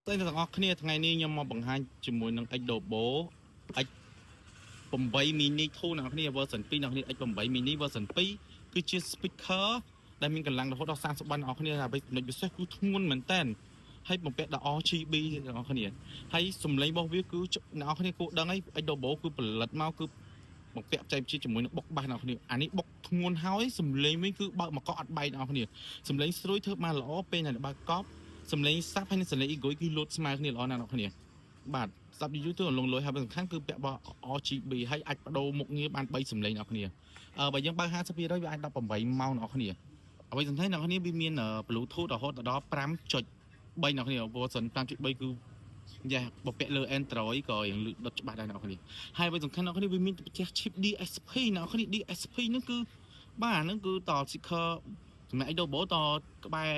ស្តីអ្នកទាំងអស់គ្នាថ្ងៃនេះខ្ញុំមកបង្ហាញជាមួយនឹង Xdobo X8 Mini 2អ្នកនរគ្នា version 2អ្នកនរគ្នា X8 Mini version 2គឺជា speaker ដែលមានកម្លាំងរហូតដល់30វ៉ាត់អ្នកនរគ្នាហើយចំណុចពិសេសគឺធ្ងន់មែនតើហើយបំពាក់ដល់ RGB អ្នកនរគ្នាហើយសំឡេងរបស់វាគឺអ្នកនរគ្នាគួរដឹងហើយ Xdobo គឺផលិតមកគឺបំពាក់បច្ចេកវិទ្យាជាមួយនឹងបុកបាសអ្នកនរគ្នាអានេះបុកធ្ងន់ហើយសំឡេងវិញគឺបើកមកកក់អត់បែកអ្នកនរគ្នាសំឡេងស្រួយធ្វើបានល្អពេលអ្នកបើកកប់សំឡេង sub ហើយនិងសំឡេង aigu គឺលោតស្មើគ្នាល្អណាស់អ្នកនរគ្នាបាទស្ដាប់យូរៗទៅលងលុយហើយសំខាន់គឺពាក់បោះ RGB ហើយអាចបដូរមុខងារបាន3សំឡេងអ្នកនរគ្នាអឺបើយើងបើក50%វាអាច18ម៉ោងអ្នកនរគ្នាអ្វីសំខាន់អ្នកនរគ្នាវាមាន Bluetooth រហូតដល់5.3អ្នកនរគ្នា version 5.3គឺយ៉ាបើពាក់លើ Android ក៏យ៉ាងលឺដុតច្បាស់ដែរអ្នកនរគ្នាហើយអ្វីសំខាន់អ្នកនរគ្នាវាមានផ្ទះ chip DSP អ្នកនរគ្នា DSP ហ្នឹងគឺបាទហ្នឹងគឺត speaker សម្រាប់ Xdobo តក្បែរ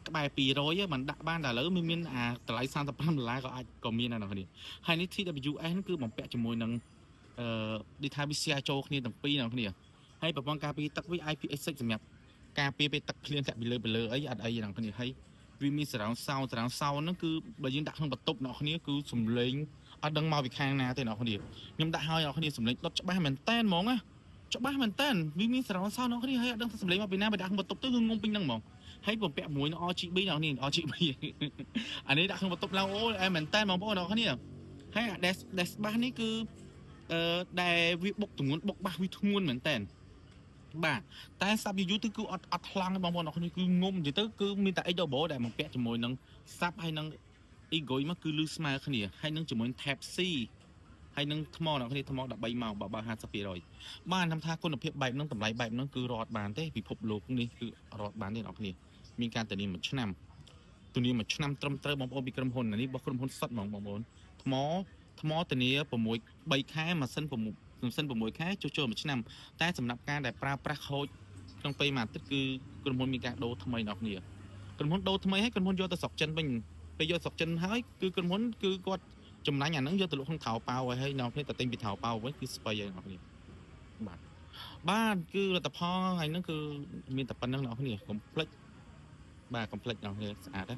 ក្បែរ200ហ្នឹងมันដាក់បានតែឥឡូវមានមានអាតម្លៃ35ដុល្លារក៏អាចក៏មានដែរអ្នកនរគ្នាហើយនេះ TWS ហ្នឹងគឺបំពាក់ជាមួយនឹងអឺដូចថាវា share ចូលគ្នាទាំងពីរអ្នកនរគ្នាហើយប្រព័ន្ធការពារទឹកវា IPX6 សម្រាប់ការពារពេលទឹកភ្លៀងធ្លាក់ពីលើពីលើអីអត់អីអ្នកនរគ្នាហើយវាមាន surround sound surround sound ហ្នឹងគឺបើយើងដាក់ក្នុងបន្ទប់អ្នកនរគ្នាគឺសំឡេងអត់ដឹងមកពីខាងណាទេអ្នកនរគ្នាខ្ញុំដាក់ឲ្យអ្នកនរគ្នាសំឡេងដុតច្បាស់មែនតែនហ្មងណាច្បាស់មែនតែនវាមាន surround sound អ្នកនរគ្នាហើយអត់ដឹងថាសំឡេងមកពីណាបើដាក់ក្នុងបន្ទប់ទៅគឺងំពេញហ្នឹងហ្មងហើយបំពាក់មួយនឹង RGB អ្នកនរគ្នា RGB អានេះដាក់ក្នុងបន្ទប់ឡើងអូអែមែនតែនបងប្អូនអ្នកនរគ្នាហើយអា dash dash បាសនេះគឺអឺដែលវាបុកទម្ងន់បុកបាសវាធ្ងន់មែនតែនបាទតែ sub យូរៗទៅគឺអត់អត់ថ្លង់ទេបងប្អូនអ្នកគ្នាគឺងំនិយាយទៅគឺមានតែ Xdobo ដែលមកពាក់ជាមួយនឹង sub ហើយនឹង aigu មកគឺលឺស្មើគ្នាហើយនឹងជាមួយ Type C ហើយនឹងថ្មអ្នកគ្នាថ្ម13ម៉ោងបើបើ50%បានខ្ញុំថាគុណភាពបែបហ្នឹងតម្លៃបែបហ្នឹងគឺរត់បានទេពិភពលោកនេះគឺរត់បានទេអ្នកគ្នាមានការធានាមួយឆ្នាំធានាមួយឆ្នាំត្រឹមត្រូវបងប្អូនពីក្រុមហ៊ុននេះរបស់ក្រុមហ៊ុនសុតហ្មងបងប្អូនថ្មថ្មធានា6 3ខែម៉ាស៊ីន6ម៉ាស៊ីន6ខែជួសជុលមួយឆ្នាំតែសម្រាប់ការដែលប្រើប្រាស់ខូចក្នុងពេលមួយអាទិត្យគឺក្រុមហ៊ុនមានការដូរថ្មីអ្នកគ្នាក្រុមហ៊ុនដូរថ្មីហើយក្រុមហ៊ុនយកទៅស្រុកចិនវិញពេលយកស្រុកចិនហើយគឺក្រុមហ៊ុនគឺគាត់ចំណាញ់អាហ្នឹងយកទៅលក់ក្នុងថោប៉ាវហើយអ្នកគ្នាទៅទិញពីថោប៉ាវវិញគឺស្បៃហើយអ្នកគ្នាបាទបាទគឺលទ្ធផលថ្ងៃហ្នឹងគឺមានតែប៉ុណ្្នឹងអ្នកគ្នាកុំភ្លេចបាទកុំភ្លេចអ្នកគ្នាស្អាតណា